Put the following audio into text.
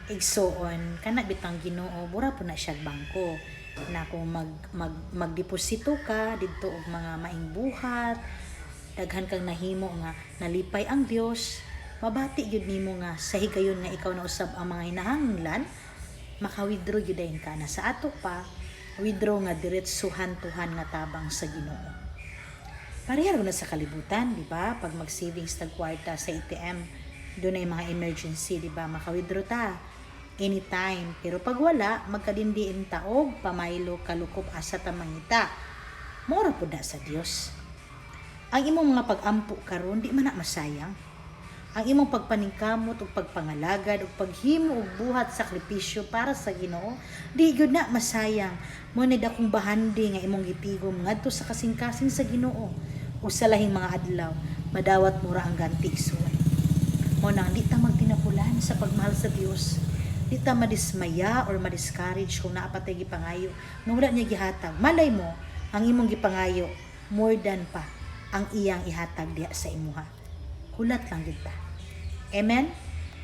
Igsuon, kana bitang Ginoo, mura po na siya bangko na kung mag, mag magdeposito ka didto og mga maing buhat, daghan kang nahimo nga nalipay ang Dios, mabati gyud nimo nga sa higayon nga ikaw na usab ang mga hinahanglan, maka-withdraw gyud dayon ka na. Sa ato pa, withdraw nga diretsuhan tuhan nga tabang sa Ginoo. Pareha na sa kalibutan, di ba? Pag mag-savings tag kwarta sa ATM, doon ay mga emergency, di ba? Maka-withdraw ta anytime. Pero pag wala, magkadindiin ta og pamaylo, kalukop, asa ta mangita. Mora pud na sa Dios. Ang imong mga pag-ampo karon, di man na masayang. Ang imong pagpaningkamot ug pagpangalagad ug paghimo og buhat sakripisyo para sa Ginoo, di gyud na masayang. Mo ni dakong bahandi nga imong gitigom ngadto sa kasing-kasing sa Ginoo ug sa lahing mga adlaw, madawat mo ra ang ganti, igsuon. Mo nang di ta magtinapulan sa pagmahal sa Dios. Di ta madismaya or madiscourage kung naa pa tay gipangayo nga wala niya gihatag. Malay mo, ang imong gipangayo more than pa ang iyang ihatag diha sa imuha. Hulat lang gyud ta. Amen?